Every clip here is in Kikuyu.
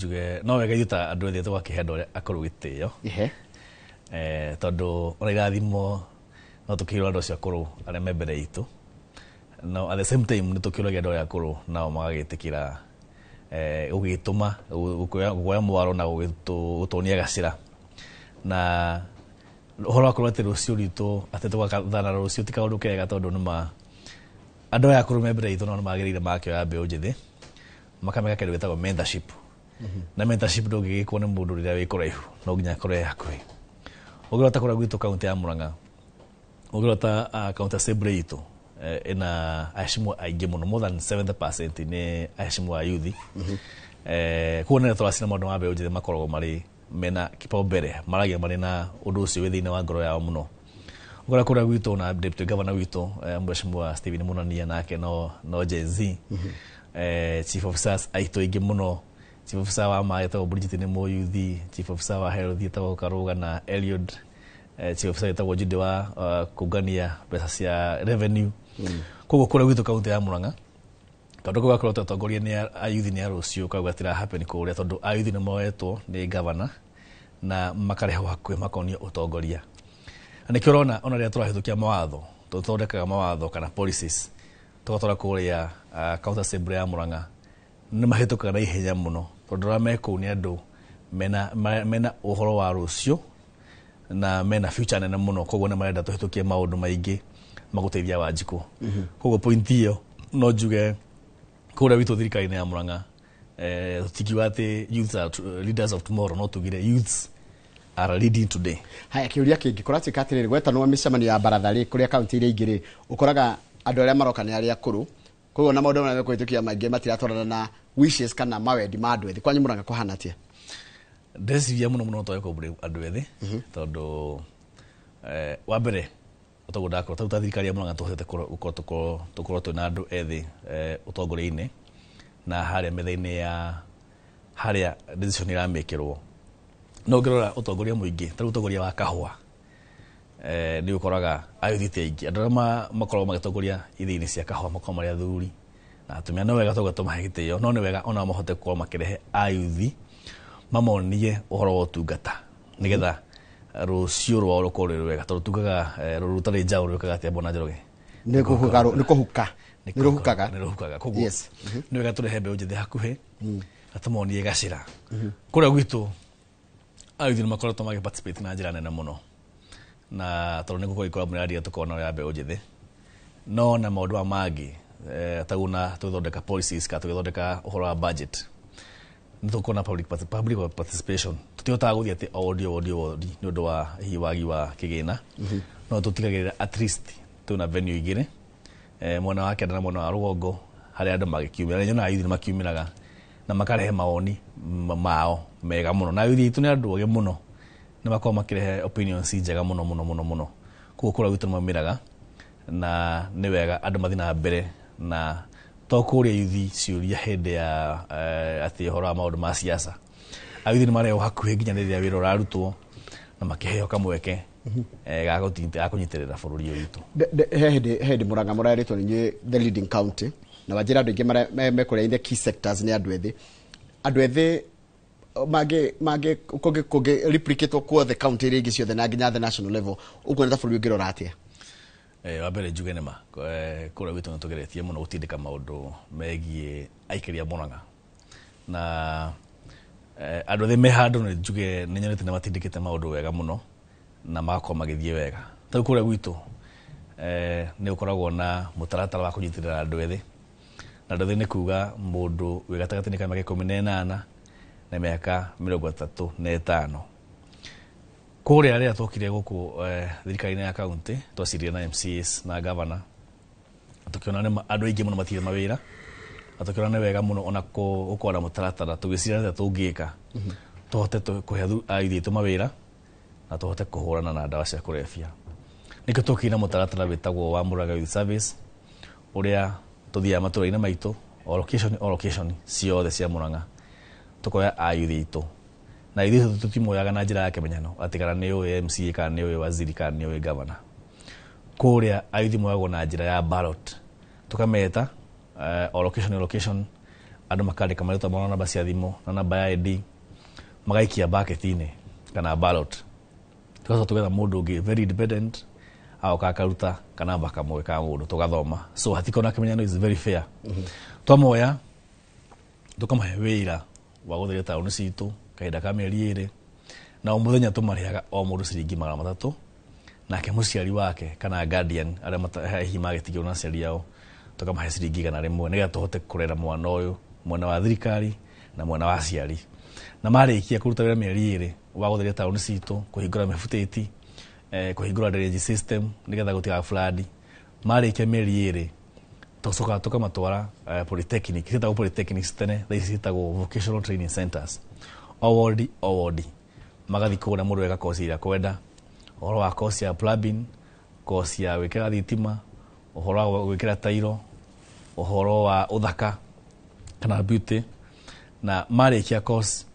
Njuge no wega ithuĩ ta andũ ethĩ tũgakĩhe andũ arĩa akũrũ gĩtĩo. Tondũ ona irathimo no tũkĩrwo andũ acio akũrũ arĩa me mbere itũ, no at the same time nĩ tũkĩũragia andũ arĩa akũrũ nao magagĩtĩkĩra gũgĩtũma gũkuoya mwaro na gũtuonia gacĩra na ũhoro wa korwo atĩ rũciũ rwitũ atĩ tũgakathana rũciũ ti kaũndũ kega, tondũ nĩma andũ aya akũrũ me mbere itũ nao nĩ magĩrĩire makĩoya mbeũ njĩthĩ makameka kĩndũ gĩtagwo mentorship. Na mentorship ndũngĩgĩkwo nĩ mũndũ rĩrĩa wĩ kũraihu, no nginya akorwo e hakuhĩ. Ũngĩrora ta kũrĩa gwitũ kaunti ya Murang'a, ũngĩrora ta county assembly itũ ĩna aheshimiwa aingĩ mũno, more than 70% nĩ aheshimiwa a youth. Koguo nĩ tũracina maũndũ ma mbeũ njĩthĩ makoragwo marĩ mena kipaumbele, maragia marĩ na ũndũ ũcio wĩ thĩinĩ wa ngoro yao mũno. Ũkora kũrĩa gwitũ na deputy governor witũ, Mheshimiwa Stephen Munania, nake no Gen Z. Chief officers aitũ aingĩ mũno, chief officer wa maĩ etagwo Bridget nĩ mũyuthi, chief officer wa health etagwo Karuga na Eliud, chief officer etagwo Jude wa kũngania mbeca cia revenue. Koguo kũrĩa gwitũ kaunti ya Murang'a kaũndũ kau gakorwo atongoria nĩ ayuthi nĩ a rũciũ kau gatira happen kũrĩa, tondũ ayuthi nĩ moetwo nĩ governor na makarehwo hakuhĩ makonio ũtongoria. Na nĩkĩo ũrona ona rĩrĩa tũrahĩtũkia mawatho, tũthondekaga mawatho kana policies tũgatwara kũrĩa county assembly ya Murang'a, nĩ mahĩtũkaga na ihenya mũno, tondũ arĩa me kũu nĩ andũ mena ũhoro wa rũciũ na mena future nene mũno. Koguo nĩ marenda tũhĩtũkie maũndũ maingĩ magũteithia Wanjikũ. Koguo point ĩyo no njuge kũrĩa gwitũ thirikari-inĩ ya Murang'a, tũtingiuga atĩ youths are leaders of tomorrow, no tugire youths are leading today. Haya, kĩũria kĩngĩ kũratuĩka atĩrĩrĩ, gwetanwo mĩcemanio ya baratha rĩ, kũrĩa kaunti iria ingĩ rĩ, ũkoraga andũ arĩa maroka nĩ arĩa akũrũ, koguo na maũndũ marĩa mekũhĩtũkia maingĩ matiratwarana na wishes kana mawendi ma andũ ethĩ. Kwanyu Murang'a kũhana atĩa? Ndĩreciria mũno mũno twage kũmbũrĩ andũ ethĩ, tondũ wa mbere toguo ndakorwo ta thirikari ya Murang'a tũhotete gũkorwo twĩna andũ ethĩ ũtongoria-inĩ na harĩa metha-inĩ ya harĩa decision iramĩkĩrwo. No ũngĩrora ũtongoria mũingĩ, ta rĩu ũtongoria wa kahũa, nĩ ũkoraga ayuthi ti aingĩ. Andũ arĩa makoragwo magĩtongoria ithĩi-inĩ cia kahũa makoragwo marĩ athuri na atumia. No wega tauga tũmahe gĩtĩo, no nĩ wega onao mahote gũkorwo makĩrehe ayuthi mamonie ũhoro wa ũtungata nĩgetha rũciũ rwao rũkorwo rwĩ rwega, tondũ tugaga rũru rũtarĩ njaũ rwĩkaga atĩa, Bwana Njoroge? Nĩ kũhuka, nĩ kũhuka, nĩ rũhukaga. Nĩ rũhukaga. Koguo nĩ wega tũrehe mbeũ njĩthĩ hakuhĩ na tũmonie gacĩra. Kũrĩa gwitũ ayuthi nĩ makoretwo magĩ participate na njĩra nene mũno, na tondũ nĩ gũkorwo ikora mũraria tũkorwo ya mbeũ njĩthĩ no na maũndũ maya mangĩ, taguo na tũgĩthondeka policies kana tũgĩthondeka ũhoro wa budget nĩ tũkuona public participation. Tũtihotaga gũthiĩ atĩ o wodi o wodi o wodi nĩ ũndũ wa hihi wagi wa kĩgĩna, no tũtigagĩrĩra at least twĩna venue igĩrĩ, mwena wa kĩanda na mwena wa rũgongo, harĩa andũ magĩkiumĩra. Nĩ nyonaga yuthi nĩ makiumĩraga na makarehe mawoni mao mega mũno, na yuthi aitũ nĩ andũ ogĩ mũno, nĩ makoragwo makĩrehe opinions njega mũno mũno mũno mũno. Koguo kũrĩa gwitũ nĩ maumĩraga na nĩ wega andũ mathiĩ na mbere na to kũria yuthi ciũria hĩndĩ ya atĩ ũhoro wa maũndũ ma siasa. Ayuthi nĩ marehwo hakuhĩ nginya rĩrĩa wĩra ũrarutwo na makĩheo kamweke ga kũnyitĩrĩra bũrũri ũyũ witũ. He hĩndĩ Murang'a mũrerĩtwo nĩ inyuĩ the leading county na wanjĩra andũ aingĩ mekũrĩa in the key sectors nĩ andũ ethĩ. Andũ ethĩ mangĩ kũngĩ replicate kuothe county iria ingĩ ciothe na nginya the national level, ũkuona ta bũrũri ũngĩrora atĩa? Wa mbere njuge nĩ ma kũrĩa gwitũ nĩ tũgeretie mũno gũtindĩka maũndũ megiĩ aikari a Murang'a na andũ ethĩ me handũ nĩ njuge nĩ nyonete nĩ matindĩkĩte maũndũ wega mũno na magakorwo magĩthiĩ wega. Ta rĩu kũrĩa gwitũ nĩ gũkoragwo na mũtaratara wa kũnyitĩrĩra andũ ethĩ, na andũ ethĩ nĩ kuga mũndũ wĩ gatagatĩ-inĩ ka mĩaka 18 na mĩaka 35. Kũrĩa rĩrĩa twokire gũkũ thirikari-inĩ ya kaunti, twacirire na MCAs na governor, tũkĩona nĩ andũ aingĩ mũno matirĩ mawĩra, na tũkĩona nĩ wega mũno ona gũkorwo na mũtaratara tũgĩciria atĩa tũngĩka tũhote kũhe airĩtu aitũ mawĩra na tũhote kũhũrana na ndawa cia kũrebia. Nĩkĩo tũkire na mũtaratara wĩtagwo wa Murang'a Youth Service, ũrĩa tũthiaga matũra-inĩ maitũ o location o location ciothe cia Murang'a, tũkoya ayuthi aitũ, na ithuĩ tũtimoyaga na njĩra ya kĩmenyano atĩ kana nĩ ũĩ MCA kana nĩ ũĩ waziri kana nĩ ũĩ governor. Kũrĩa ayuthi moyagwo na njĩra ya ballot, tũkameta o location o location, Andũ makandĩka marĩtwa mao na namba cia thimũ na namba ya ID, magaikia bucket-inĩ kana ballot. Tũgacoka tũgetha mũndũ ũngĩ very independent, agoka akaruta kanamba kamwe ka mũndũ, tũgathoma. So hatikorwo na kĩmenyano, is very fair. Twamoya tũkamahe wĩra wa gũtheria taũni citũ kahinda ka mĩeri 2, na o mũthenya tũmarĩhaga o mũndũ ciringi 300, nake mũciari wake kana guardian arĩa hihi magĩtigĩrwo na aciari ao tũkamahe ciringi 100, nĩgetha tũhote kũrera mwana ũyũ mwena wa thirikari na mwena wa aciari. Na marĩkia kũruta wĩra mĩeri 2 wa gũtheria taũni citũ, kũhingũra mĩbutĩti, kũhingũra drainage system nĩgetha gũtiga flood, marĩkia mĩeri 2 tũcokaga tũkamatwara polytechnic. Ciĩtagwo polytechnics tene, thaa ici ciĩtagwo vocational training centers. O wodi o wodi magathiĩ kũrĩa, mũndũ eka koci ĩrĩa kwenda, ũhoro wa koci ya plumbing, koci ya gwĩkĩra thitima, ũhoro wa gwĩkĩra tairo, ũhoro wa ũthaka kana beauty. Na marĩkia course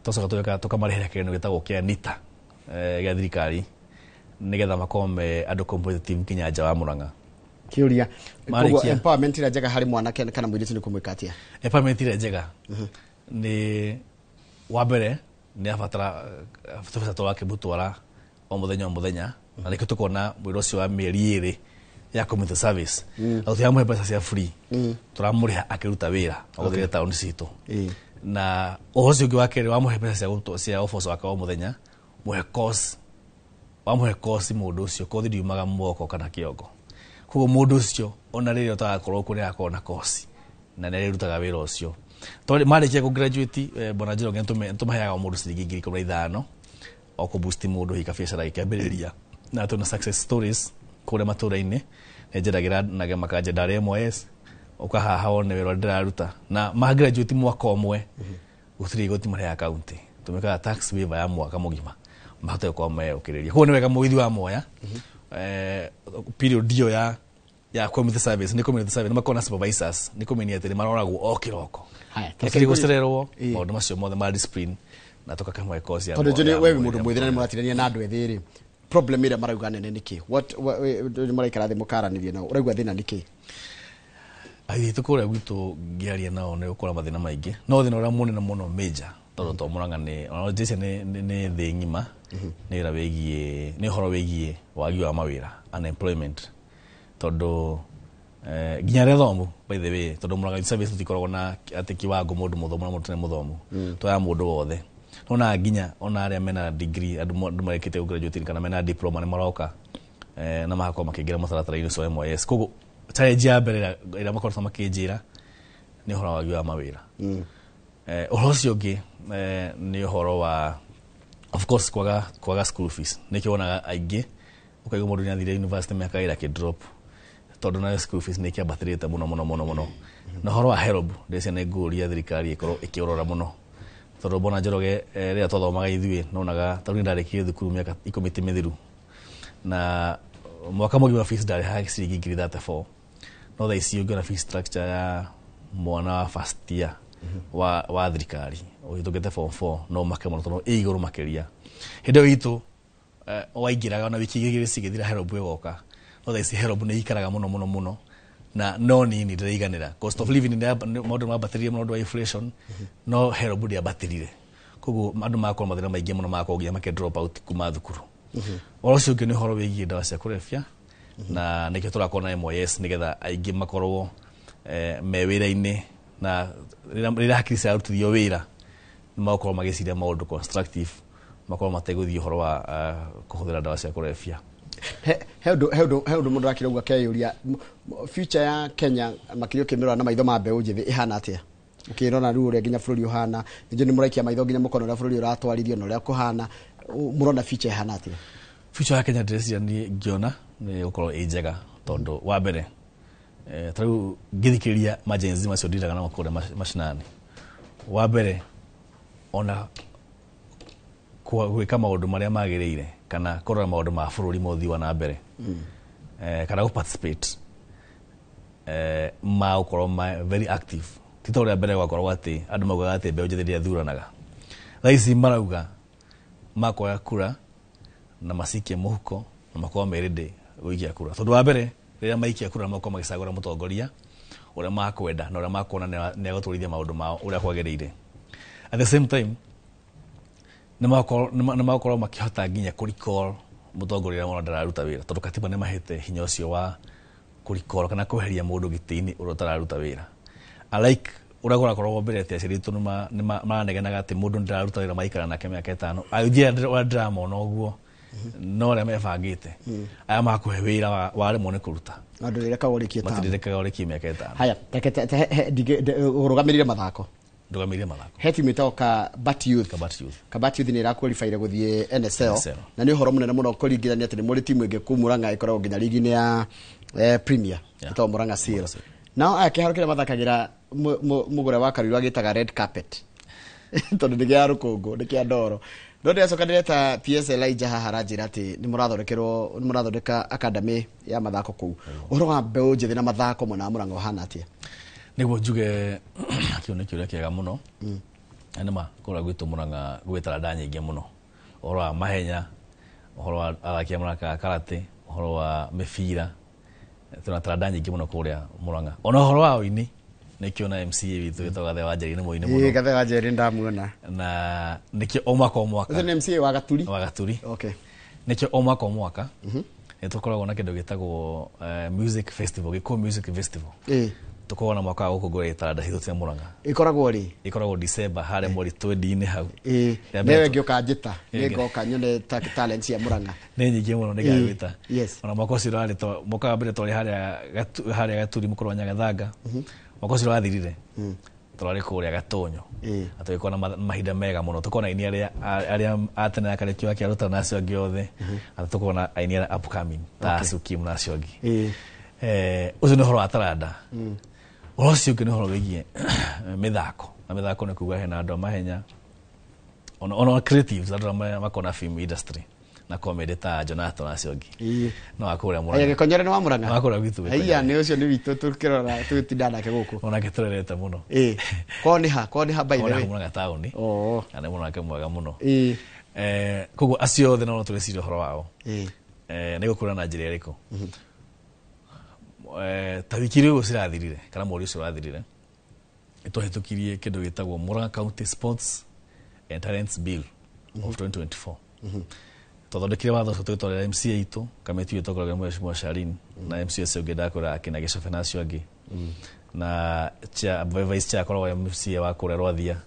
tũcoka tũgeka tũkamarĩhĩra kĩgeranio gĩtagwo kĩa NITA, gĩa thirikari, nĩgetha makorwo me andũ competitive nginya nja wa Murang'a. Kĩũria. Marĩkia. Koguo empowerment ĩrĩa njega harĩ mwanake kana mũirĩtu nĩ kũmwĩka atĩa? Empowerment ĩrĩa njega nĩ wa mbere nĩ abatara tũbeca tũrakĩmũtwara o mũthenya o mũthenya, na nĩkĩo tũkona wĩra ũcio wa mĩeri 2 ya community service, na tũtiramũhe mbeca cia free, tũramũrĩha akĩruta wĩra wa gũtheria taũni citũ. Na ũhoro ũcio ũngĩ wa kerĩ, wamũhe mbeca cia ũboco wake wa mũthenya, mũhe course. Wamũhe course, mũndũ ũcio kothi ndiumaga moko kana kĩongo. Koguo mũndũ ũcio ona rĩrĩa ũtagakorwo kuo nĩ agakorwo na kosi na nĩ arĩrutaga wĩra ũcio. Tondũ marĩkia kũ graduate, bwana Njoroge, nĩtũmaheaga o mũndũ ciringi 15,000 o kũ boost mũndũ hihi kabiacara gĩkĩambĩrĩria. Na twĩna success stories kũrĩa matũra-inĩ, nĩ njendagira na makanja ndarĩ MYS ũkahaha wone wĩra ũrĩa ndĩraruta. Na ma graduate mwaka ũmwe gũtirĩ igoti marĩhaga county, tũmĩkaga tax waiver ya mwaka mũgima mahote gũkorwo meyũkĩrĩria. Koguo nĩ wega mũgithi wa moya period ĩyo ya community service, nĩ community service, nĩ makoragwo na supervisors, nĩ kũmenya atĩ nĩ maroragwo o kĩroko. Haya, Ekĩrĩ gũcererwo maũndũ macio mothe ma discipline na tũkakĩmwe kosi ya tondũ njũ ya we wĩ mũndũ mwĩthĩ na nĩ mũratirania na andũ ethĩ rĩ, problem ĩrĩa marauga nene nĩ kĩ? Nĩ mũraikara thĩ mũkaranĩria nao, ũraigua thĩna nĩ kĩ? Airĩtu kũrĩa gwitũ ngĩaria nao nĩ gũkorwo mathĩna maingĩ, no thĩna ũrĩa mũnene mũno major, tondũ to Murang'a nĩ ona Jason, nĩ thĩ ng'ima, nĩ wĩra wĩgiĩ, nĩ ũhoro wĩgiĩ wagi wa mawĩra, unemployment. Tondũ nginya arĩa athomu, by the way, tondũ Murang'a Youth Service tũtikoragwo na atĩ kiwango mũndũ mũthomu na mũndũ ũtarĩ mũthomu, twoyaga mũndũ wothe. Nona nginya ona arĩa mena degree, andũ marĩkĩtie gũ kana mena diploma nĩ maroka na magakorwo makĩingĩra mũtaratara-inĩ ũcio wa MYS. Koguo challenge ya mbere ĩrĩa makoretwo makĩnjĩra nĩ ũhoro wa wagi wa mawĩra. Ũhoro ũcio ũngĩ nĩ ũhoro wa of course kwaga school fees. Nĩkĩo wonaga aingĩ ũkaigua mũndũ nĩ athire university mĩaka 2 akĩ drop, tondũ nayo school fees nĩ ĩkĩambatĩrĩte mũno mũno mũno mũno. Na ũhoro wa HELB, ndĩcia nĩ ngũria thirikari ĩkorwo ĩkĩũrora mũno, tondũ mbona Njoroge, rĩrĩa twathomaga ithuĩ nonaga tondũ ndarĩkirie thukuru mĩaka 10 ti mĩthiru, na mwaka mũgima fees ndarĩhaga ciringi ngiri 34, no thaa ici ũngĩona fees structure ya mwana wa first year wa thirikari ũhĩtũkĩte form 4 no make mũno, tondũ ĩ igũrũ makĩria. Hĩndĩ ĩyo itũ waingĩraga ona wiki 2 cigĩthira HELB ĩgoka, no thaa ici HELB nĩ ikaraga mũno mũno mũno na no nini ndĩraiganĩra. Cost of living maũndũ mambatĩrire mũno ũndũ wa inflation, no HELB ndĩambatĩrire. Koguo andũ magakorwo mathĩna maingĩ mũno, magakorwo nginya makĩ drop out kuma thukuru. Ũhoro ũcio ũngĩ nĩ ũhoro wĩgiĩ ndawa cia kũrebia, na nĩkĩo tũrakorwo na MYS, nĩgetha aingĩ makorwo me wĩra-inĩ, na rĩrĩa hakiri cirarutithio wĩra nĩ magũkorwo magĩciria maũndũ constructive, makorwo mategũthiĩ ũhoro wa kũhũthĩra ndawa cia kũrebia. He ũndũ mũndũ arakĩrauga akeyũria, future ya Kenya makĩria ũkĩmĩrora na maitho ma mbeũ njĩthĩ ĩhana atĩa? Ũkĩrora rĩu ũrĩa nginya bũrũri ũhana, ningĩ nĩ mũraikia maitho nginya mũkona ũrĩa bũrũri ũratwarithio na ũrĩa kũhana, mũrona future ĩhana atĩa? Future ya Kenya ndĩreciria niĩ ngĩona nĩ gũkorwo ĩ njega, tondũ wa mbere ta rĩu ngĩthikĩrĩria ma Gen Z macio ndiraga namo kũrĩa macinani, wa mbere ona gwĩka maũndũ marĩa magĩrĩire kana kũrora maũndũ ma bũrũri ma ũthii wa na mbere, kana gũ participate, ma gũkorwo ma very active, ti ta ũrĩa mbere gwakoragwo atĩ andũ maugaga atĩ mbeũ njĩthĩ ndĩathuranaga. Thaa ici marauga makoya kura na macikie mũhuko na makorwo me ready gũikia kura, tondũ wa mbere rĩrĩa maikia kura makorwo magĩcagũra mũtongoria Ũrĩa makwenda na ũrĩa makuona nĩ agũtwarithia maũndũ mao ũrĩa kwagĩrĩire. At the same time, nĩ magakorwo makĩhota nginya kũ recall mũtongoria ũrĩa mona ndararuta wĩra, tondũ katiba nĩ mahete hinya ũcio wa kũ recall kana kweheria mũndũ gĩtĩ-inĩ ũrĩa ũtararuta wĩra. Unlike ũrĩa kũrakoragwo mbere, atĩ aciari aitũ nĩ maranegenaga atĩ mũndũ ndararuta wĩra, maikara nake mĩaka 5. Ayuthi ũrĩa ndĩramona ũguo no arĩa mebangĩte aya makũhe wĩra waremwo nĩ kũruta. Na ndũrĩrekaga ũrĩkie tamu. Matirĩrekaga ũrĩkie mĩaka 5. Haya, reke ũrũgamĩrĩire mathako. Ndũgamĩrĩire mathako. He timu ĩtagwo Kabat Youth. Kabat Youth. Kabat Youth nĩ ĩraqualifyire gũthiĩ NSL. NSL. Na nĩ ũhoro mũnene mũno kũringithania atĩ nĩ mũrĩ timu ĩngĩ kuu Murang'a ĩkoragwo nginya rigi-inĩ ya Premier, ĩtagwo Murang'a Seal. Murang'a Seal. Nao aya kĩharo kĩrĩa mathakagĩra, mũgũre wa Karuiru agĩtaga red carpet tondũ nĩ kĩa rũkũngũ, nĩ kĩa ndoro. No ndĩracoka ndĩreta PS Elijah haha, aranjĩra atĩ nĩ mũrathondekerwo, nĩ mũrathondeka academy ya mathako kũu. Ũhoro wa mbeũ njĩthĩ na mathako mwena wa Murang'a ũhana atĩa? Nĩguo njuge kĩu nĩ kĩũria kĩega mũno. Na nĩma kũrĩa gwitũ Murang'a gwĩ taranda nyingĩ mũno, ũhoro wa mahenya, ũhoro wa athaki arĩa marakaga karate, ũhoro wa mĩbira, twĩna taranda nyingĩ mũno kũrĩa Murang'a. Ona ũhoro wa ũini, nĩkĩo na MCA witũ wĩtagwo Gathe wa Njeri nĩ mũini mũno. Gathe wa Njeri ndamuona. Na nĩkĩo o mwaka o mwaka Ũcio nĩ MCA wa Gaturi. Wa Gaturi. Okay. Nĩkĩo o mwaka o mwaka nĩ tũkoragwo na kĩndũ gĩtagwo music festival, Gĩkũyũ Music Festival. Tũkoragwo na mwaka wa gũkũngũĩra taranda citũ cia Murang'a. Ĩkoragwo rĩ? Ĩkoragwo December harĩa mweri 20-inĩ hau. Ĩ Rĩa mbere newe ngĩũka njĩta, nĩ ngoka nyone talent cia Murang'a. Nĩ nyingĩ mũno, nĩ ngagwĩta. Ona mwaka ũcio ũrarĩ mwaka wa mbere twarĩ harĩa Gaturi, mũkũrũ wa Nyagathanga. Mwaka ũcio ũrathirire tũrarĩ kũrĩa Gatonyo. Na tũgĩkorwo na mahinda mega mũno, tũkona aini arĩa a tene ya Karĩki wa Kĩarũta na acio angĩ othe, na tũkona aini arĩa upcoming ta Sukim na acio angĩ. Ũcio nĩ ũhoro wa taranda. Ũhoro ũcio ũngĩ nĩ ũhoro wĩgiĩ mĩthako, na mĩthako nĩ kuga hena andũ a mahenya, ona creatives, andũ arĩa makona film industry na comedy ta Jonathan na acio angĩ. No akũrĩa Aya Murang'a. Gĩkonyore nĩ wa Murang'a. Wa kũrĩa gwitũ. Aya nĩ ũcio nĩ witũ, tũkĩrora tũgĩtinda nake gũkũ. Onake tũrerete mũno. Ĩ kwao nĩ ha? Kwao nĩ ha, by the Kũrĩa way? Murang'a taũni. Na nĩ mwanake mwega mũno. Koguo acio othe no tũgĩciria ũhoro wao. Nĩ gũkũra na njĩra ĩrĩkũ? Ta wiki iria ũguo cirathirire kana mweri ũcio ũrathirire, nĩtwahĩtũkirie kĩndũ gĩtagwo Murang'a County Sports and Talents Bill of 2024. Twathondekire watho ũcio tũgĩtwarĩra MCA itũ, kamĩtĩ ĩyo ĩtongoragio nĩ Mheshimiwa Sharin na MCA ũcio ũngĩ ndakwĩra akĩna Gĩcobe na acio angĩ, na vice chair akoragwo MCA wa kũrĩa Rwathia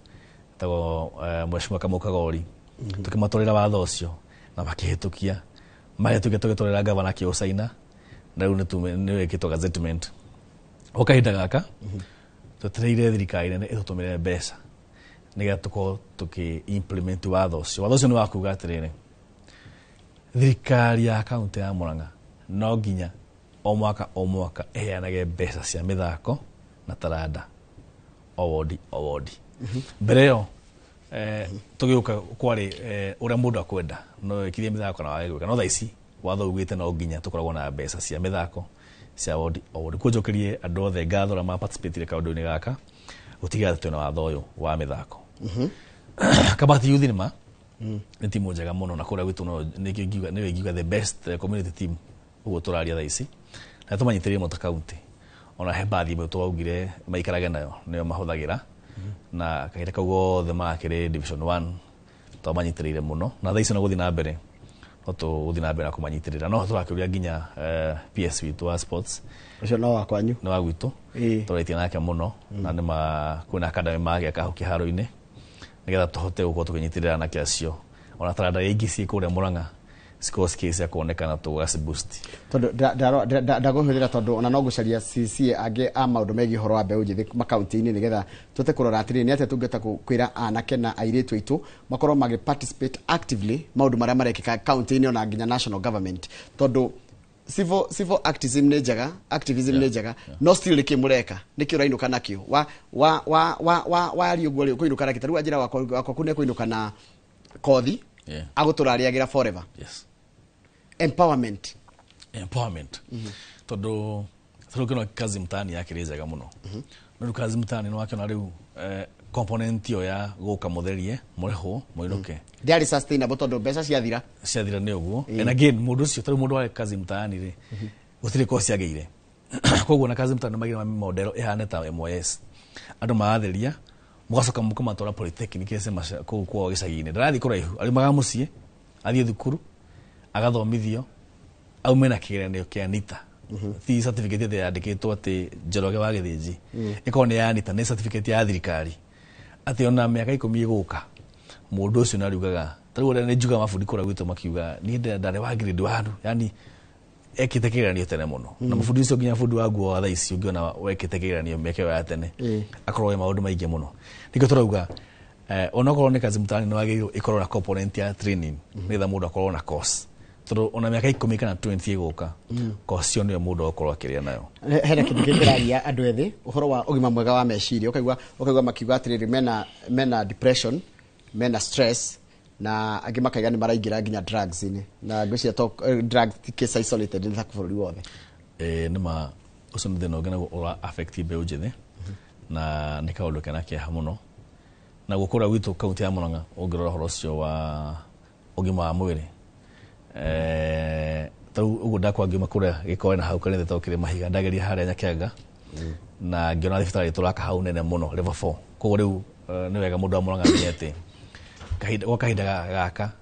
etagwo Mheshimiwa Kamau Kagori. Tũkĩmatwarĩra watho ũcio na makĩhĩtũkia. Mahĩtũkia, tũgĩtwarĩra gavana akĩũcaina, na rĩu nĩ wĩkĩtwo gazettement. O kahinda gaka twetereire thirikari nene ĩtũtũmĩre mbeca nĩgetha tũkorwo tũkĩ implement watho ũcio. Watho ũcio nĩ wa kuga atĩrĩrĩ, thirikari ya kaunti ya Murang'a no nginya o mwaka o mwaka ĩheanage mbeca cia mĩthako na taranda o wodi o wodi. Mbere ĩyo tũgĩũka kwarĩ ũrĩa mũndũ akwenda, no ĩkirie mĩthako na wage gwĩka, no thaa ici watho ugĩte no nginya tũkoragwo na mbeca cia mĩthako cia wodi o wodi. Kuo njokerie andũ othe ngatho arĩa ma-participate kaũndũ-inĩ gaka gũtigĩrĩra atĩ twĩna watho ũyũ wa mĩthako. Kabati Youth nĩma nĩ timu njega mũno, na kũrĩa gwitũ no nĩkĩo ingiuga nĩyo ingiuga the best community team ũguo tũraria thaa ici, na tũmanyitĩrĩire mũno ta county. Ona he bathi ĩmwe twaugire maikarage nayo, nĩyo mahũthagĩra, na kahinda kau gothe makĩrĩ division 1 twamanyitĩrĩire mũno, na thaa ici no gũthiĩ na mbere, no tũgũthiĩ na mbere na kũmanyitĩrĩra. No tũrakĩũria nginya PS witũ wa sports. Ũcio no wa kwanyu. Nĩ wa gwitũ. Tũraitie nake mũno, na nĩma kwĩna academy magĩaka hau kĩharo-inĩ nĩgetha tũhote gũkorwo tũkĩnyitĩrĩra anake acio, ona taranda iria ingĩ ciĩ kũrĩa Murang'a cikorwo cikĩ cia kuonekana, tũgaci boost. Tondũ ndagũhũthĩra, tondũ ona no ngũcaria CCA angĩ a maũndũ megiĩ ũhoro wa mbeũ njĩthĩ makaunti-inĩ, nĩgetha tũhote kũrora atĩrĩrĩ, nĩ atĩa tũngĩhota kwĩra anake na airĩtu aitũ makorwo magĩ participate actively maũndũ marĩa marekĩka kaunti-inĩ, ona nginya national government, tondũ civil activism nĩ njega, activism nĩ njega, no still nĩkĩ mũreka, nĩkĩ ũrainũka nakĩo wa wa wa wa wa waria ũguo rĩ, ũkũinũka nakĩ? Ta rĩu anjĩra wakwa nĩ ekũinũka na kothi agũtũra arĩagĩra forever. Empowerment. Empowerment, tondũ tarĩu kĩno Kazi Mtaani yakĩrĩ njega mũno, no rĩu Kazi Mtaani nĩ wakĩona rĩu component ĩyo ya gũka mũtherie, mũrĩhwo, mũinũke, ndĩarĩ sustainable tondũ mbeca ciathira. Ciathira nĩ ũguo. And again, mũndũ ũcio, tarĩu mũndũ wa Kazi Mtaani rĩ, gũtirĩ kosi agĩire. Koguo na kazi mtaani magire model ihane ta MYS. Andu maratheria mugacoka mukamatwara polytechnic ese kuu kwao gicagi-inĩ. Ndarathiĩ kũraihu, ariumaga mũciĩ athiĩ thukuru agathomithio aume na kĩgeranio kĩa NITA. Ti certificate ĩrĩa yandĩkĩtwo atĩ Njoroge wa Gĩthĩnji, ĩkorwo nĩ ya NITA, nĩ certificate ya thirikari atĩ ona mĩaka 10 ĩgũka mũndũ ũcio nĩariugaga. Ta rĩu ũrĩa nĩ njugaga mabundi kũrĩa gwitũ makiuga niĩ ndarĩ wa grade 1, yani ekĩte kĩgeranio tene mũno. Na mũbundi ũcio nginya bundi wa nguo wa thaa ici ũngĩona wekĩte kĩgeranio mĩaka ĩyo ya tene akorwo wĩ maũndũ maingĩ mũno. Nĩkĩo tũrauga onokorwo nĩ kazi mtaani nĩ wagĩrĩirwo ĩkorwo na component ya training nĩgetha mũndũ akorwo na course, tondũ ona mĩaka 10 kana 20 ĩgũka course ĩyo nĩyo mũndũ akorwo akĩrĩa nayo. Hena kĩndũ kĩngĩraria andũ ethĩ ũhoro wa ũgima mwega wa meciria, ũkaigua makiuga atĩrĩrĩ mena depression, mena stress, na angĩ makaiga nĩ maraingĩra nginya drugs-inĩ, na ngwĩciria to drugs ti case isolated nĩ ta bũrũri wothe. Nĩ ma ũcio nĩ thĩna ũngĩ naguo ũra affect mbeũ njĩthĩ na nĩ kaũndũ kena kĩeha mũno. Na gũkũra gwitũ kaunti ya Murang'a ũngĩrora ũhoro ũcio wa ũgima wa mwĩrĩ, ta rĩu ũguo ndakwa ngiuma kũrĩa Gĩkoe na hau kanitha tokĩrĩ mahiga ndageria harĩa Nyakenga na ngĩona thibitarĩ tũraka hau nene mũno level 4. Koguo rĩu nĩ wega mũndũ wa Murang'a amenye atĩ gwa kahinda gaka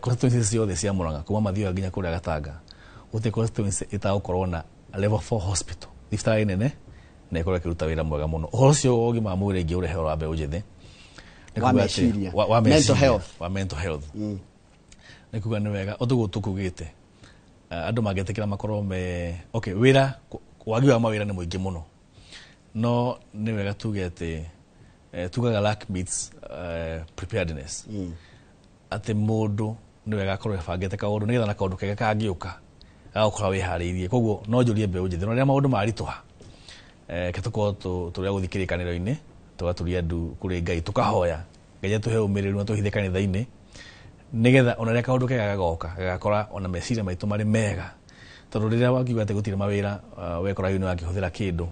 constituency ciothe cia Murang'a kuma Mathioya nginya kũrĩa Gatanga gũtirĩ constituency ĩtagũkorwo na level 4 hospital, thibitarĩ nene na ĩkorwo ĩkĩruta wĩra mwega mũno. Ũhoro ũcio wa ũgima wa mwĩrĩ ingĩ ũrehe wa mbeũ njĩthĩ wa meciria, wa mental health, wa mental health. Nĩ kuga nĩ wega ũtũguo tũkugĩte andũ mangĩtĩkĩra makorwo me okay wĩra wagi wa mawĩra nĩ mũingĩ mũno, no nĩ wega tuge atĩ tugaga lack meets preparedness. Atĩ mũndũ nĩ wega akorwo ebangĩte kaũndũ nĩgetha na kaũndũ kega kangĩũka gagũkorwo wĩharĩirie. Koguo no njũrie mbeũ njĩthĩ no rĩrĩa maũndũ maritũha ke tũkorwo tũrĩa gũthiĩ kĩrĩkanĩro-inĩ tũgaturia ndu kũrĩ Ngai tũkahoya Ngai atũhe ũmĩrĩru na tũhithe kanitha-inĩ nĩgetha ona rĩrĩa kaũndũ kega gagoka gagakora ona meciria maitũ marĩ mega, tondũ rĩrĩa wakiuga atĩ gũtirĩ mawĩra wekora hihi nĩ wakĩhũthĩra kĩndũ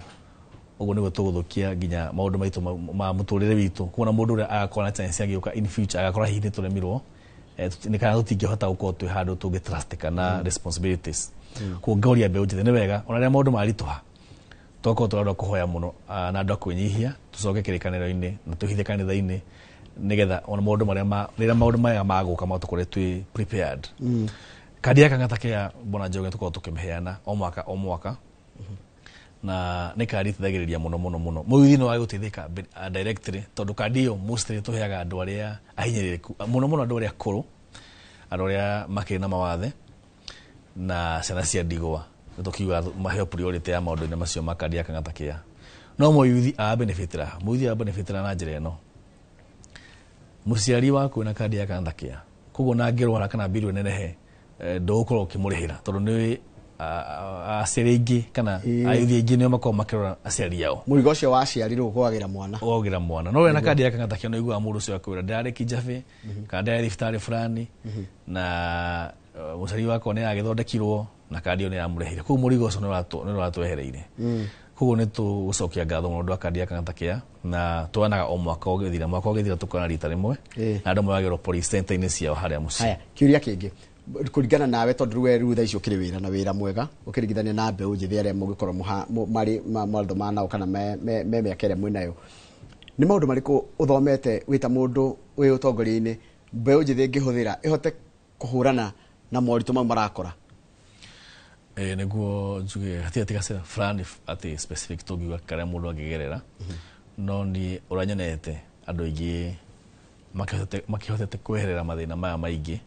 ũguo nĩguo tũgũthũkia nginya maũndũ maitũ ma mũtũrĩre witũ. Kuona mũndũ ũrĩa agakorwo na chance agĩũka in future agakora hihi nĩ tũremirwo nĩ kana tũtingĩhota gũkorwo twĩ handũ tũngĩ trust kana responsibilities. Koguo ngauria mbeũ njĩthĩ nĩ wega ona rĩrĩa maũndũ maritũha tũgakorwo tũrĩ andũ a kũhoya mũno na andũ a kwĩnyihia tũcoke kĩrĩkanĩro-inĩ na tũhithe kanitha-inĩ nĩgetha ona maũndũ marĩa rĩrĩa maũndũ maya magũka matũkore twĩ prepared. Kandi ya Kang'ata Care Bwana Njoroge tũkoragwo tũkĩmĩheana o mwaka o mwaka na nĩ kandi ĩteithagĩrĩria mũno mũno mũno. Mũyuthi nĩ wagũteithĩka directly tondũ kandi ĩyo mostly tũheaga andũ arĩa ahinyĩrĩrĩku mũno mũno, andũ arĩa akũrũ, andũ arĩa makĩrĩ na mawathe na ciana cia ndigwa, nĩ tũkiuga maheo priority ya maũndũ-inĩ macio ma kandi ya Kang'ata Care. No mũyuthi abenefitira, mũyuthi abenefitira na njĩra ĩno, mũciari waku na kandi ya Kang'ata Care koguo na angĩrwara kana mbiru ĩnenehe ndũgũkorwo ũkĩmũrĩhĩra tondũ nĩ aciari aingĩ kana ayuthi aingĩ nĩo makoragwo makĩrora aciari ao. Mũrigo ũcio wa aciari rĩu ũgwagĩra mwana, ũgwagĩra mwana. No wena kandi ya Kang'ata Care nĩ ũiguaga mũndũ ũcio akwĩra ndĩrarĩ Kijabe kana ndĩrarĩ thibitarĩ fulani na mũciari wakwa nĩ agĩthondekirwo na kandi ĩyo nĩ yamũrĩhĩire, koguo mũrigo ũcio nĩ ũratwehereire. Koguo nĩ tũgũcokia ngatho mũno ũndũ wa kandi ya Kang'ata Care na tuonaga o mwaka ũgĩthira, mwaka ũgĩthira tũkona rita rĩmwe na andũ moyagĩrwo police center-inĩ ciao harĩa mũciĩ. Haya, kĩũria kĩngĩ kũringana nawe tondũ rĩu we rĩu thaa ici ũkĩrĩ wĩra na wĩra mwega ũkĩringithania na mbeũ njĩthĩ arĩa mũngĩkorwo marĩ mathoma nao kana me mĩaka ĩrĩa mwĩnayo, nĩ maũndũ marĩkũ ũthomete wĩ ta mũndũ wĩ ũtongoria-inĩ mbeũ njĩthĩ ĩngĩhũthĩra ĩhote kũhũrana na moritũ mau marakora? Nĩguo njuge hatirĩ atĩ gacĩra fulani atĩ specific tũngiuga karĩa mũndũ angĩgerera, no niĩ ũrĩa nyonete andũ aingĩ makĩhotete kweherera mathĩna maya maingĩ,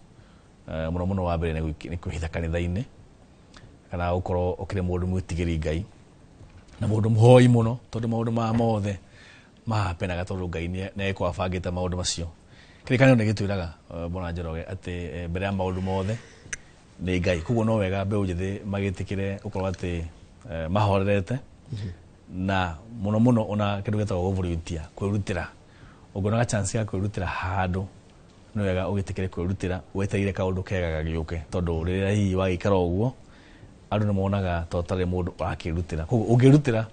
mũno mũno wa mbere nĩ kwĩhitha kanitha-inĩ kana gũkorwo ũkĩrĩ mũndũ mwĩtigĩri Ngai na mũndũ mũhoi mũno, tondũ maũndũ maya mothe mahapenaga tondũ Ngai nĩ agĩkorwo abangĩte maũndũ macio. Kĩrĩkanĩro nĩ gĩtwĩraga Bwana Njoroge atĩ mbere ya maũndũ mothe nĩ Ngai. Koguo no wega mbeũ njĩthĩ magĩtĩkĩre gũkorwo atĩ mahorerete na mũno mũno ona kĩndũ gĩtagwo volunteer, kwĩrutĩra. Ũngĩona chance ya kwĩrutĩra handũ nĩ wega ũgĩtĩkĩre kwĩrutĩra wetereire kaũndũ kega gagĩũke, tondũ rĩrĩa hihi wagĩikara ũguo andũ nĩ monaga ta ũtarĩ mũndũ ũrakĩrutĩra. Koguo ũngĩrutĩra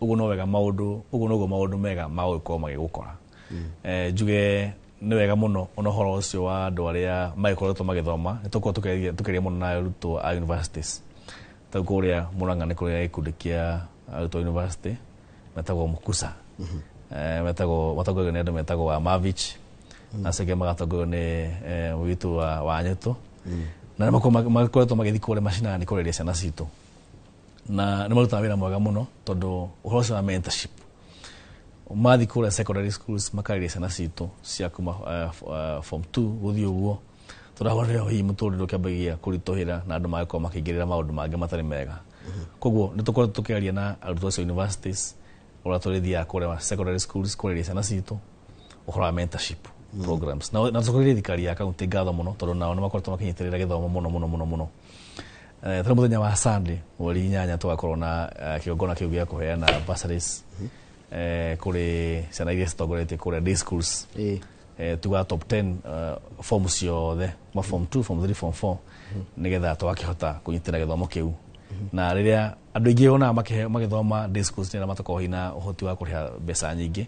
ũguo no wega maũndũ, ũguo noguo maũndũ mega magũgĩkorwo magĩgũkora. Njuge nĩ wega mũno ona ũhoro ũcio wa andũ arĩa magĩkoretwo magĩthoma, nĩ tũkoragwo tũkĩaria mũno na arutwo a universities. Ta kũrĩa Murang'a nĩ kũrĩa gĩkundi kĩa arutwo university metagwo Mukusa, metagwo matongoragio nĩ andũ metagwo wa Mavich, na acio angĩ magatongorio nĩ witũ wa Nyũtũ, na nĩ makoretwo magĩthiĩ kũrĩa macinani kũreria ciana citũ, na nĩ marutaga wĩra mwega mũno tondũ ũhoro ũcio wa mentorship mathi kũrĩa secondary schools makarĩria ciana citũ cia kuma form 2 gũthiĩ ũguo, tondũ hau nĩho hihi mũtũrĩre ũkĩambagia kũritũhĩra na andũ magakorwo makĩingĩrĩra maũndũ mangĩ matarĩ mega. Koguo nĩ tũkoretwo tũkĩaria na arutwo acio universities ũrĩa tũrĩthiaga kũrĩa secondary schools kũrĩria ciana citũ ũhoro wa mentorship programs, na tũkũrĩrie thirikari ya kaunti ngatho mũno tondũ nao nĩ makoretwo makĩnyitĩrĩra gĩthomo mũno mũno mũno mũno. Tondũ mũthenya wa Sunday mweri 8 tũgakorwo na kĩgongona kĩu gĩa kũheana bursaries kũrĩ ciana iria citongoretie kũrĩa day schools, tuga top 10 form ciothe ma form 2, form 3, form 4, nigetha twakĩhota kũnyitĩra gĩthomo kĩu. Na rĩrĩa andũ aingĩ onaga magĩthoma day schools nĩ arĩa matakoragwo hihi na ũhoti wa kũrĩha mbeca nyingĩ,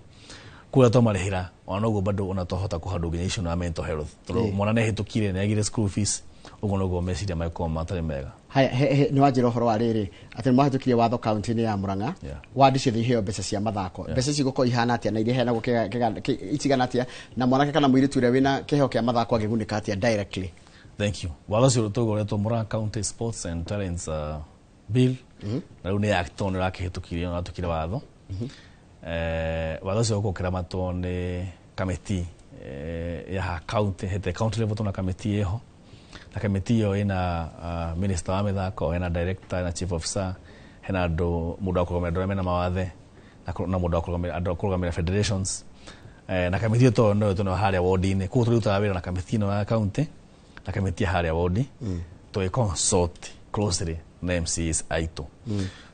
kũrĩa twamarĩhĩra ona noguo bado ona twahota kũhandwo nginya issue na mental health, tondũ mwana nĩ ahĩtũkire, nĩ agire school fees, ũguo noguo meciria magĩkorwo matarĩ mega. Haya, nĩ wanjĩra ũhoro wa rĩrĩ atĩ nĩ mwahĩtũkirie watho kaunti-inĩ ya Murang'a, wandi ciothe iheo mbeca cia mathako. Mbeca ici igũkorwo ihana atĩa na iria iheanagwo cigana atĩa, na mwanake kana mũirĩtu ũrĩa wĩna kĩheo kĩa mathako angĩgunĩka atĩa directly? Thank you. Watho ũcio tũgoretwo Murang'a County Sports and Talents Bill, na rĩu nĩ act nĩ ũrakĩhĩtũkirio na ũratukire watho. Watho ũcio ũgũkĩramatwo nĩ kamĩti ya county hete county level. Tuna kamĩti ĩho, na kamĩti ĩyo ĩna minister wa mĩthako, hena director, hena chief officer, hena andũ mũndũ wa kũrũgamĩrĩra andũ arĩa mena mawathe, na mũndũ wa kũrũgamĩrĩra andũ a kũrũgamĩrĩra federations, na kamĩti ĩyo to no tũnayo harĩa ward-inĩ. Koguo tũrĩrutaga wĩra na kamĩti ĩno ya county na kamĩti ya harĩa ward, tũgĩ consult closely na MCAs aitũ.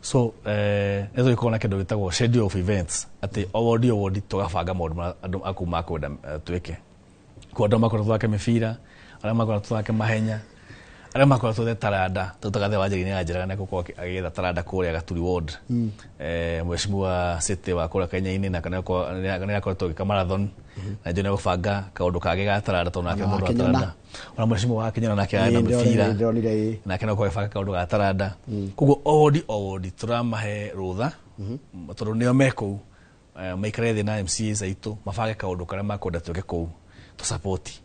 So nĩ tũgĩkorwo na kĩndũ gĩtagwo schedule of events, atĩ o ward o ward tũgabanga maũndũ marĩa andũ akuu makwenda twĩke. Kwa andũ makwenda tũthake mĩbira, arĩa makwenda tũthake mahenya, arĩa makwenda twethe taranda, tũtagathe wa njĩra-inĩ ya njĩra nĩ gũkorwo agĩetha taranda kũrĩa Gaturi ward, mheshimiwa City wa kũrĩa Kenya-inĩ na nĩ akoretwo agĩka marathon, na njũ nĩ gũbanga kaũndũ kangĩ ga taranda tondũ nake Ona mũndũ wa wa Kĩnyona. taranda, ona mheshimiwa wa Kĩnyona nake arenda mĩbira. Ndĩronire, ĩĩ. Nake no gwĩbanga kaũndũ ga taranda. Koguo o wodi o wodi tũramahe rũtha tondũ nĩo me kũu, maikare thĩ na MCAs aitũ mabange kaũndũ karĩa makwenda twĩke kũu tũsapoti.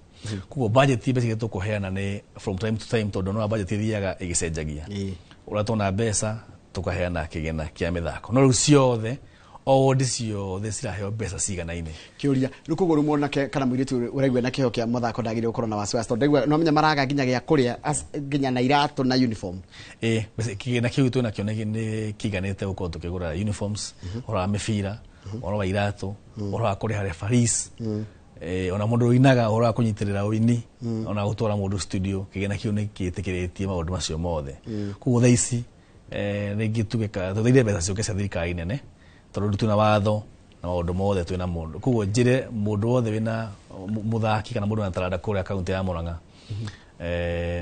Koguo budget, mbeca iria tũkũheana nĩ from time to time, tondũ no budget ithiaga ĩgĩcenjagia. Ũrĩa tuona mbeca tũkaheana kĩgĩna kĩa mĩthako, no rĩu ciothe o wodi ciothe ciraheo mbeca ciganaine. Kĩũria rĩu, koguo rĩu mwanake kana mũirĩtu ũraigua na kĩheo kĩa mathako ndagĩrĩire gũkorwo na wasiwasi, tondũ ndaigua no menya maraga nginya gĩa kũrĩa nginya na iratũ na uniform? Ĩ, mbeca kĩgĩna kĩu twĩ nakĩo nĩ kĩiganĩte gũkorwo tũkĩgũra uniforms, ũhoro wa mĩbira, ũhoro wa iratũ, ũhoro wa kũrĩha referees, ona mũndũ ũinaga, ũhoro wa kũnyitĩrĩra ũini, ona gũtwara mũndũ studio. Kĩgĩna kĩu nĩ kĩtĩkĩrĩtie maũndũ macio mothe. Koguo thaa ici rĩngĩ tuge tũthaire mbeca ciũke cia thirikari nene, tondũ rĩu twĩna watho na maũndũ mothe twĩna mũndũ. Koguo njĩre mũndũ wothe wĩna mũthaki kana mũndũ wĩna taranda kũrĩa kaunti ya Murang'a,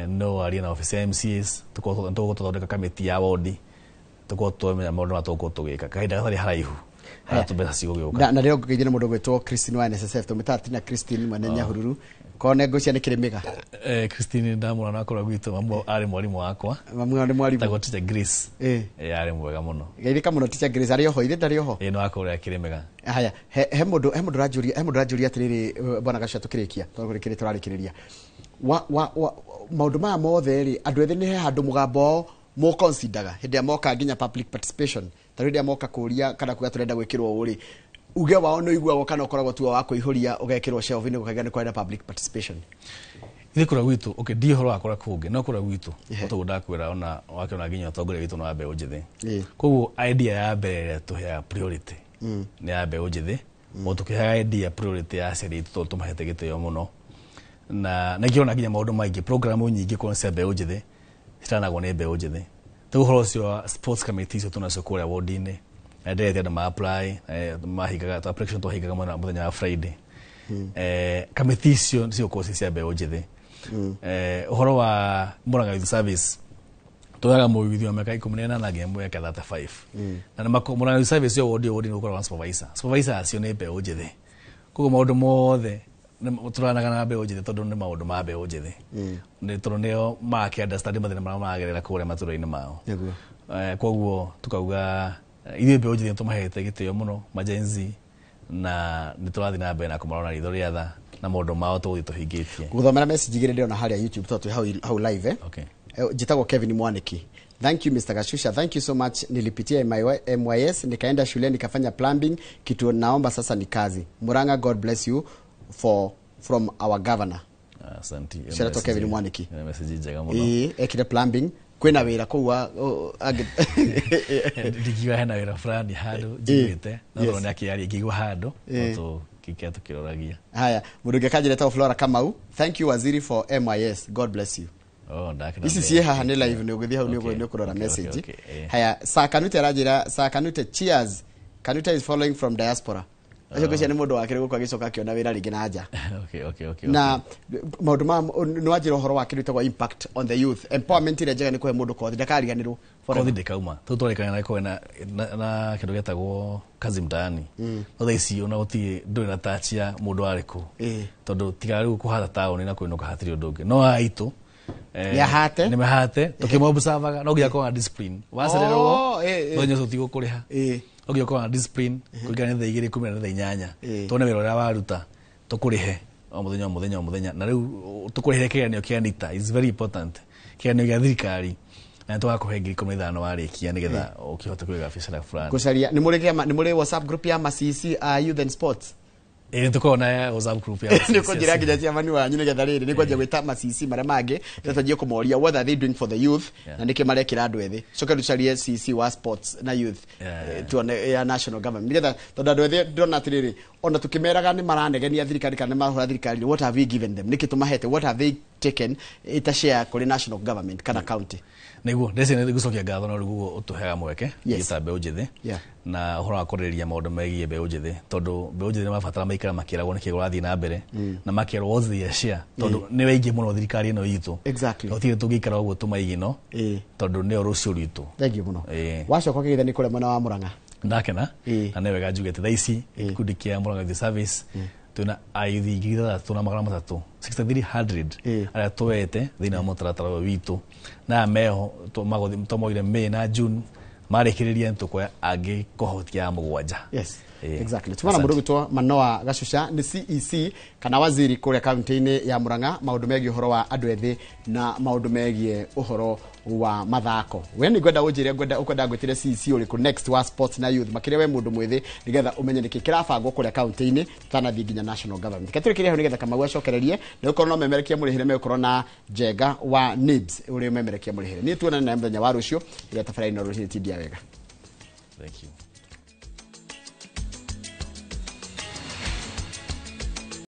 no arie na office ya MCAs, tũkorwo tũgũthondeka kamĩti ya wodi, tũkorwo twamenya maũndũ marĩa tũgũkorwo tũgĩka kahinda gatarĩ haraihu harĩa mbeca cigũgĩũka. Na rĩo ngũgeithia nĩ mũndũ ũgwĩtwo Christine wa NSSF, tũmĩtaga Tina Christine mwene Nyahururu kone ngũcia nĩ kĩrĩmĩga. Christine ndamũrona akora gwitũ, mamu arĩ mwarimũ wakwa. Mamu nĩ mwarimũ? Tagwo Teacher Grace. Arĩ mwega mũno. Geithĩka mũno Teacher Grace, arĩ oho? Ithe ndarĩ oho? Ĩ, no akorwo akĩrĩmĩga. Haya, he mũndũ ũranjũria atĩrĩrĩ, bwana Gacua, tũkĩrĩkia tondũ kũrĩ kĩrĩ tũrarĩkĩrĩria wa maũndũ maya mothe rĩ, andũ ethĩ nĩ he handũ mũgambo wao mũconsideraga hĩndĩ ĩrĩa moka nginya public participation, ta rĩu hĩndĩ ĩrĩa moka kũria kana kuga tũrenda gwĩkĩrwo ũũ rĩ, uge wao nĩ ũiguagwo kana ũkoragwo tu wa kũihũria ũgekĩrwo shelf-inĩ gũkaiga nĩ kwarĩ na public participation? Ithuĩ kũrĩa gwitũ, okay, ndi ũhoro wa kũrĩa kũngĩ, no kũrĩa gwitũ toguo ndakwĩra, ona wakĩona nginya ũtongoria witũ nĩ wa mbeũ njĩthĩ. Koguo idea ya mbere ĩrĩa tũheaga priority nĩ ya mbeũ njĩthĩ, o tũkĩheaga idea priority ya aciari aitũ tondũ tũmahete gĩtĩo mũno, na nĩkĩo ona nginya maũndũ maingĩ, program nyingĩ korwo nĩ cia mbeũ njĩthĩ ciranagwo nĩ mbeũ njĩthĩ. Rĩu ũhoro ũcio wa sports committee icio tũnacio kũrĩa ward-inĩ, na ndĩrete andũ ma apply, mahingaga application twahingaga mũthenya wa Friday. Kamĩtĩ icio cigũkorwo ci cia mbeũ njĩthĩ. Ũhoro wa Murang'a Youth Service, tuoyaga mũyuthi wa mĩaka 18 nginya mĩaka 35, na nĩ Murang'a Youth Service yo wodi o wodi nĩ gũkoragwo na supervisor. Supervisor acio nĩ mbeũ njĩthĩ. Koguo maũndũ mothe Tũranaga na mbeũ njĩthĩ tondũ nĩ maũndũ ma mbeũ njĩthĩ, nĩ tondũ nĩo makĩ understand mathĩna marĩa maragerera kũrĩa matũra-inĩ mao. Koguo tukauga ithuĩ mbeũ njĩthĩ nĩtũmahete gĩtĩo mũno ma Gen Z, na nĩ tũrathiĩ na mbere na kũmarora na ritho rĩa tha na maũndũ mao tũgũthiĩ tũhingĩtie. Gũthomera message igĩrĩ ndĩrona harĩa YouTube tondũ twĩ hau live, eh? Okay. Njĩtagwo Kevin Mwaniki. Thank you, Mr. Gashusha. Thank you so much. Nilipitia MYS, nikaenda shule, nikafanya plumbing. Kitu naomba sasa ni kazi. Murang'a, God bless you for from our governor. Asante. Sherato Kevin Mwaniki. Ĩno message njega mũno. Ĩĩ, ekire plumbing. Kwĩna wĩra kũu Ndingiuga hena wĩra fulani handũ njiguĩte, no tondũ nĩ akĩaria ngĩigua handũ no tũkĩkĩa tũkĩroragia. Haya, mũndũ ũngĩ akanjĩra etagwo Flora Kamau. Thank you, Waziri, for MIS. God bless you. Oh, ndakena. Ici ciĩ haha nĩ live, nĩ ũgĩthiĩ hau nĩ ũkũrora message. Haya, Sir Kanute aranjĩra, Sir Kanute, cheers. Kanute is following from diaspora. Acio ngwĩciria nĩ mũndũ wakĩrĩ gũkũ agĩcoka akĩona wĩra rĩngĩ na nja. Na maũndũ ma nĩ wanjĩra ũhoro wa kĩndũ gĩtagwo impact on the youth empowerment, ĩrĩa njega nĩ kũhe mũndũ kothi ndakariganĩrwo Kothi ndĩkauma tũu twarĩkana na gĩkorwo na kĩndũ gĩtagwo kazi mtaani, no thaa ici ona gũtirĩ, ndũrĩ na touch ya mũndũ arĩ kũ, tondũ tiga rĩu kũhata taũni na kũinũka hatirĩ ũndũ ũngĩ, no haha itũ Nĩahate? Nĩ mahate tũkĩmobsavaga no nginya korwo na discipline wacererwo no nyoco tigũkũrĩha, no nginya ũkorwo na discipline kũringana nĩ thaa 2 kumĩra na thaa 8, tuone wĩra ũrĩa waruta tũkũrĩhe o mũthenya o mũthenya o mũthenya, na rĩu tũkũrĩhe kĩgeranio kĩa NITA is very important, kĩgeranio gĩa thirikari, na nĩ tũgakũhe 15,000 warĩkia nĩgetha ũkĩhote kũiga biacara fulani. Gũcaria nĩ mũrĩ WhatsApp group ya Masisi youth and sports? Ĩĩ, nĩ tũkoragwo na WhatsApp group ya Nĩ kũnjĩra nginya chairman wanyu nĩgetha rĩrĩ nĩ kwanjia gwĩta Masisi marĩa mangĩ nĩ twanjie kũmoria what are they doing for the youth, na nĩkĩ marekĩra andũ ethĩ. Coke tũcarie CC wa sports na youth, tuone ya national government, nĩgetha tondũ andũ ethĩ ndĩrona atĩrĩrĩ, ona tũkĩmeraga nĩ maranegenia thirikari kana nĩ marahũra thirikari, what have we given them? Nĩkĩ tũmahete? What have they taken ita share kũrĩ national government kana county? Nĩguo ndeci nĩ gũcokia ngatho no rĩu guo ũtũheaga mweke ta mbeũ njĩthĩ na ũhoro wa kwarĩrĩria maũndũ megiĩ mbeũ njĩthĩ, tondũ mbeũ njĩthĩ nĩ mabatara maikara makĩragwo nĩkĩ kũrathiĩ na mbere na makerwo what's their share, tondũ nĩ waingĩ mũno thirikari ĩno itũ. Gũtirĩ tũngĩikara ũguo tũmaigino, tondũ nĩo rũciũ rwitũ. Thank you mũno. Wacoka ũkĩgeithania kũrĩa mwena wa Murang'a. Ndakena na nĩ wega njuge atĩ thaa ici gĩkundi kĩa Murang'a Youth Service twĩna ayuthi 6,300, 6300 arĩa tuwete thĩinĩ wa mũtaratara ũyũ witũ, na aya meho tũmoire May na June, marĩkĩrĩria nĩ tũkuoya angĩ cohort ya 7. Yes. Exactly. Tumana mũndũ gwĩtwo Manoa Gashusha nĩ CEC kana waziri kũrĩa kaunti-inĩ ya Murang'a, maũndũ megiĩ ũhoro wa andũ ethĩ na maũndũ megiĩ ũhoro wa mathako. We nĩ ngwenda ũnjĩre ngwenda ũkwenda ngwĩtĩre CEC ũrĩkũ next wa sports na youth, makĩria we mũndũ mwĩthĩ, nĩgetha ũmenye nĩkĩ kĩrabangwo kũrĩa kaunti-inĩ tũtanathiĩ nginya national government. Reke tũrĩkĩrie hau nĩgetha Kamau acokererie, nĩ gũkorwo no memerekia mũrĩhĩre megũkorwo na Njenga wa NIBS ũrĩa ũmemerekia mũrĩhĩre. Niĩ tuonane naye mũthenya wa rũciũ ĩrĩa tabarĩra ĩno rũcinĩ tindia wega. Thank you.